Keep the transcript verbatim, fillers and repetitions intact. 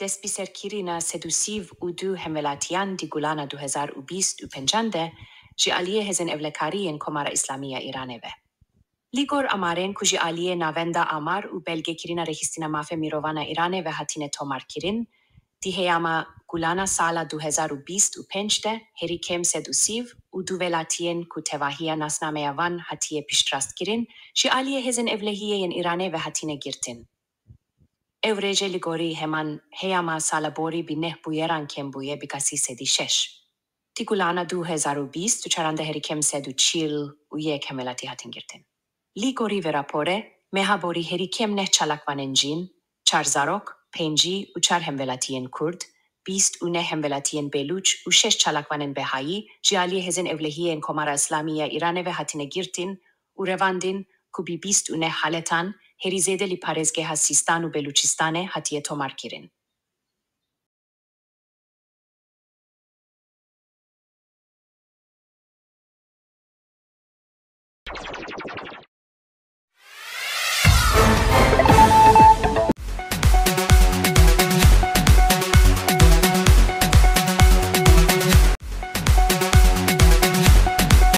Destpêserkirina sed û sî û du hemwelatiyan di Gulana du hezar û bîst û pencan de ji aliyê Hêzên Ewlekarî yên Komara Îslamî ya Îranê ve. Li gor amarên ku ji aliyê Navenda Amar û Belgekirina Rêxistina Mafê Mirovan a Îranê ve hatine tomarkirin, di heyama Gulana sala du hezar û bîst û pênc de herî kêm sed û sî û du welatiyên ku tevahiya nasnameya wan hatiye piştrastkirin, ji aliyê Hêzên Ewlehiyê yên Îranê ve hatine girtin. Ew rêje li gorî heman heyama sala borî bi neh bûyeran kêm bûye, bi kasî sedî şeş. Di Gulana du hezar û bîst û çaran de herî kêm sed û çil û yek hemwelatî hatin girtin. Li gorî vê rapore, meha borî herî kêm neh çalakvanên cîn, çar zarok, pêncî û çar hemwelatiyên kurd, bîst û neh hemwelatiyên bêlûç û şeş çalakvanên behayî ji aliyê Hêzên Ewlehiyê yên Komara Îslamî ya Îranê ve hatine girtin û revandin ku bi bîst û neh haletan herî zêde li parêzgeha Sîstan û Belûçistanê hatiye tomarkirin.